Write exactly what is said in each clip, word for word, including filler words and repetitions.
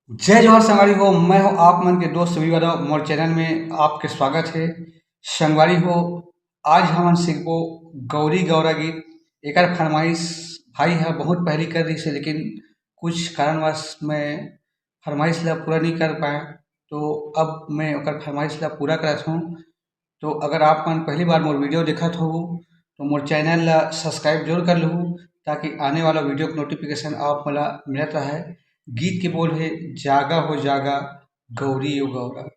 जय जोहार संगवारी हो, मैं हूं आप मन के दोस्त रवि यादव। मोर चैनल में आपके स्वागत है। संगवारी हो, आज हमन सीखबो गौरी गौरा गीत। एकर फरमाइश भाई ह बहुत पहली कर रहिस हे, लेकिन कुछ कारणवश मैं फरमाइश ला पूरा नहीं कर पाए, तो अब मैं ओकर फरमाइश ला पूरा करत हूँ। तो अगर आप मन पहली बार मोर वीडियो देखत हो, तो मोर चैनल ला सब्सक्राइब जरूर कर लहू, ताकि आने वाला वीडियो के नोटिफिकेशन आप मन ला मिलत रहे। गीत के बोल है, जागा हो जागा गौरी ओ गौरा।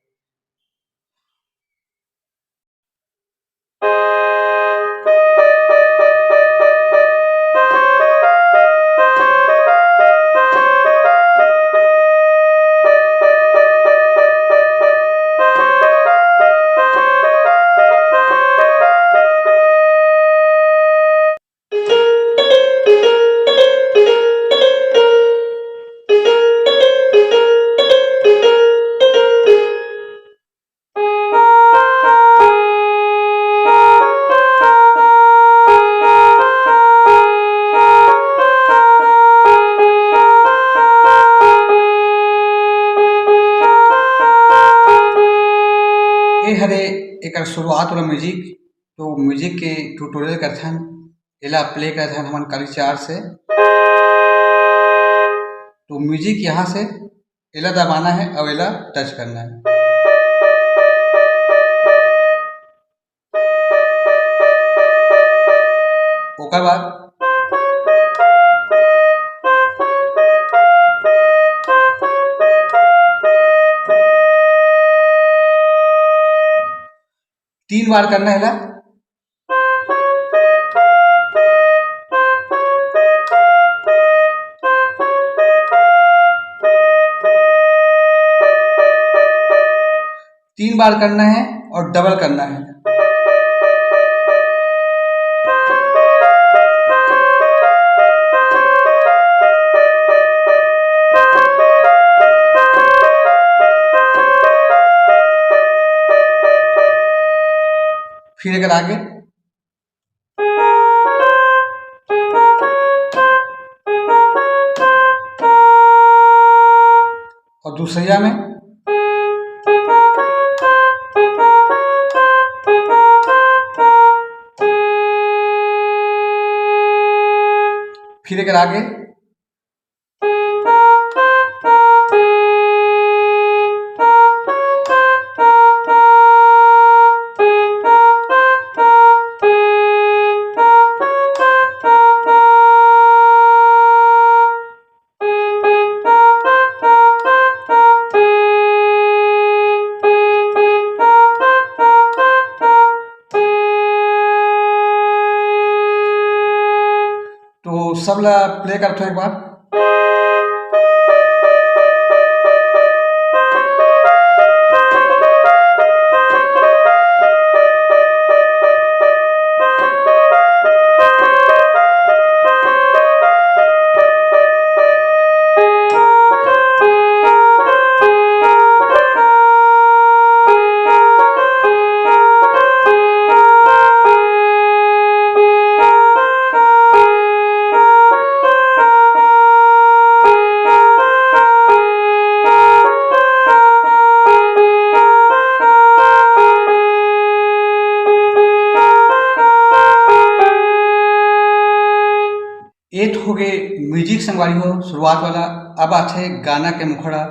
ए हरे एकर शुरुआत वाला म्यूजिक। तो म्यूजिक के ट्यूटोरियल करथन, एला प्ले करथन हमन करीचार से। तो म्यूजिक यहाँ से एला दबाना है और एला टच करना है। ओकर बाद तीन बार करना है ला। तीन बार करना है और डबल करना है। फिर अगर आगे और दूसरिया में। फिर एक आगे। तो सब ला प्ले करथो एक बार। ए तो हो गए म्यूजिक संगवारी हो, शुरुआत वाला। अब आथे गाना के मुखड़ा,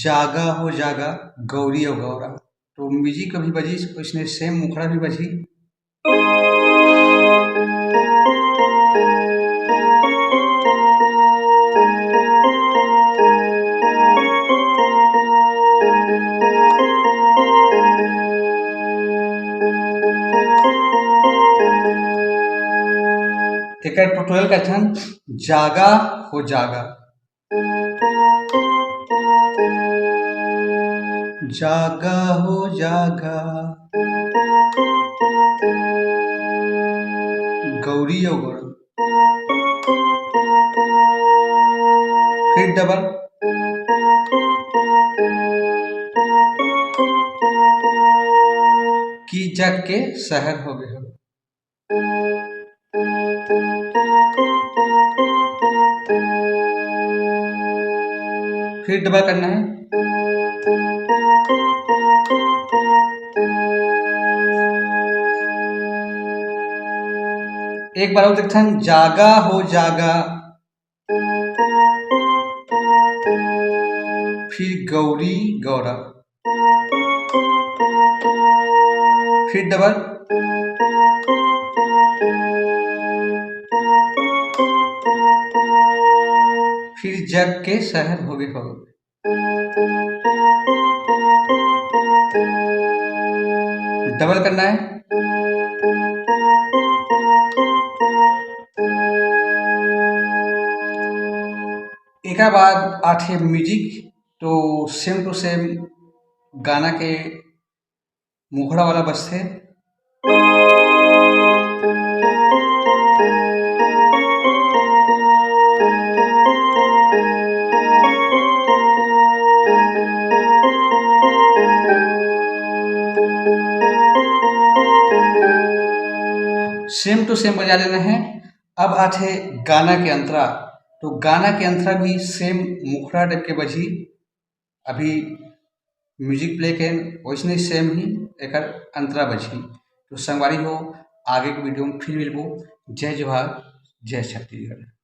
जागा हो जागा गौरी ओ गौरा। तो म्यूजिक अभी बजी, उसने सेम मुखड़ा भी बजी। एकर ट्यूटोरियल कथन, जागा हो जागा। जागा हो जागा, गौरी ओ गौरा। फिर डबल। कि जग के सहर हो गए हो। फिर डबल करना है। एक बार और देखथन, जागा हो जागा, फिर गौरी गौरा, फिर डबल, फिर जग के शहर होगे हो। डबल करना है। एकर बाद आथे म्यूजिक, तो सेम टू सेम गाना के मुखड़ा वाला बजथे। सेम टू सेम बजा लेना है। अब आथे गाना के अंतरा, तो गाना के अंतरा भी सेम मुखड़ा टाइप के बजही। अभी म्यूजिक प्ले के वैसने सेम ही एकर अंतरा बजही। तो संगवारी हो, आगे के वीडियो में फिर मिलबो। जय जोहार, जय छत्तीसगढ़।